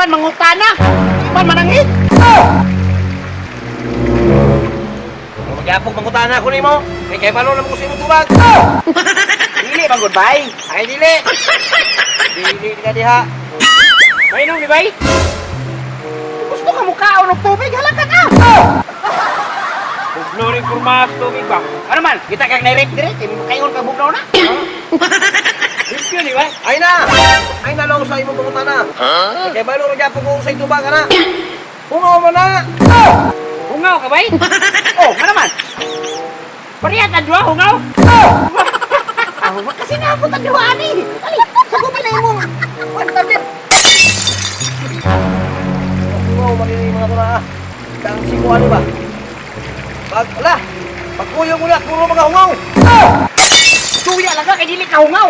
man mangutana. Di man manangit. Magyapok mangutana ko nimo. Kay kay balo na mo sa imong tubag. Dili bang good bay? Ay dili. Dili ka diha. Mainom ni bay? Gusto ka mukaon og tubig, halaka ka. Bugno rin kurma sa tubig ba? Ano man, kita kag nairip dire, kay kayon ka bugnaw na. Limpyo ni ba? Ay na. Ay na lang sa imong pangutana. Kay kay balo ra gyapon ko sa imong tubag ana. Hungaw mo na. Hungaw ka bay? Oh, ano man? Pareha ta duha hungaw. Ah, kasi na ako ta duha ani. Ali, sagupin na imong one tablet. Hungaw man ni mga tuna. Kang siko ano ba? Pag ala, pagkuyog mo na puro mga hungaw. Suya lang ka kay dili ka hungaw.